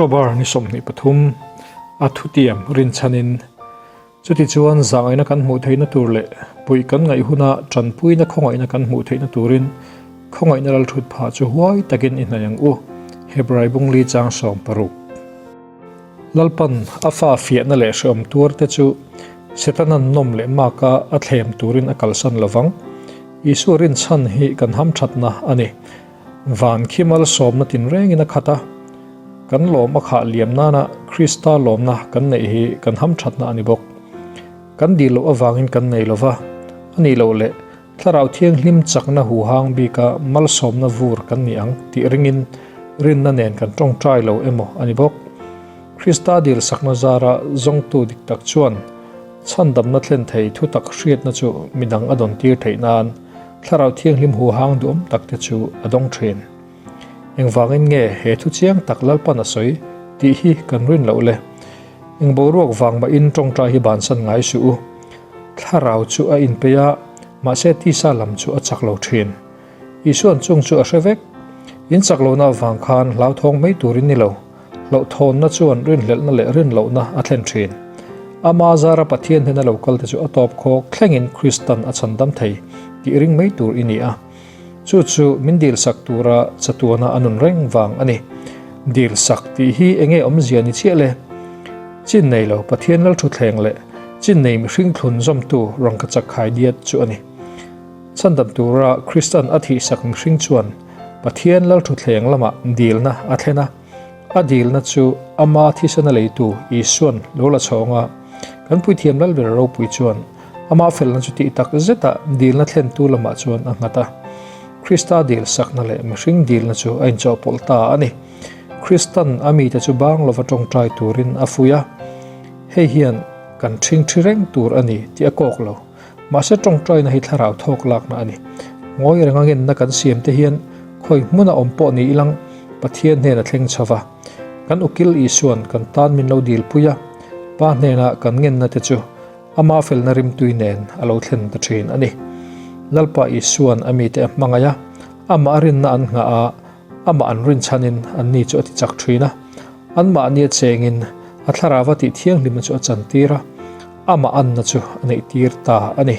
October ni 23 a thutiam rinchhanin chutichuan zahngaihna kan hmuh theihna tur leh puih kan ngaih huna tanpuina khawngaihna kan hmuh theihna turin khawngaihna lalthut phah chu huai takin i hnaih ang u, Hebrai bungli chang 16. Lalpan a fa fiahna leh hrehawm tuar te chu Setana'n nawm leh maka a thlem turin a kalsan lovang. Isua rinchhan hi kan hamthatna a ni. Van khi malsawmna tinrengin a khat a, kan lawm a khah liam nana Krista lawmna kan neih hi kan hamthatna a ni bawk. Kan dil loh avangin kan nei lo va, a nih loh leh Thlarau Thianghlim chakna huhang bika malsawmna vur kan ni ang tih ringin rinna nen kan tawngtai lo emaw a ni bawk. Krista dilsakna zara zawngtu dik tak chuan chhandamna thlen thei thutak hriatna chu midang a dawn tir theih nan Thlarau Thianghlim huhang duhawm tak te chu a dawng thin. Engvangin nge he thu chiang tak Lalpan a sawi tih hi kan rin loh le? Eng boruak vang mahin tawngtai hi bansan ngai suh u. Thlarau chu a inpeih a, mahse tisa lam chu a chak lo thin. Isuan chung chu a hre vek. In chak lohna avang khan hlauthawng mai turin ni lo. Hlauhthawnna chuan rinhlelhna leh rinlohna a thlen thin. Ama zara Pathian hnena lo kalte chu a tawp khawk thlengin Kristan a chhandam thei tih ring mai tur i ni a. Chu chu min dilsak tura chatuana a nun reng vang a ni. Dilsak tih hi enge awmzia ni chiah le? Chin nei lo Pathian Lalthuthleng leh chin nei mihring thlun zawmtu rangkachak khai diat chu a ni. Chhandam tura Kristan a thihsak mihring chuan Pathian Lalthuthleng lamah dilna a thlen a. A dilna chu ama thisena leitu Isuan lo la chhawng a. Kan Puithiam Lalber ropui chuan ama felna chu tih tak zeta dilna thlentu lamah chuan a nghat a. Krista dil sakna leh mihring dilna chu a inchawhpawlh ta a ni. Kristan a mite chu bang lova tawngtai turin a fuih a, hei hian kan ṭhingṭhi reng tur a ni tih a kawk lo. Mahse tawngtaina hi thlarau thawk lakna a ni. Ngawi renga ngenna kan siam te hian khawi hmuna awm pawh ni ilang Pathian hnena thleng chho va. Kan ukil Isuan kan tan min lo dilpui a, Pa hnena kan ngenna te chu ama felna rimtui nen a lo thlen ta thin a ni. Lalpa Isuan a mite a hmangaih a, amah rinna an nghah a, amah an rinchhanin anni chu a ti chak thin a. Anmahni a chengin a thlarau a tih thianghlimna chu a chantir a, amah anna chu a neihtir ta a ni.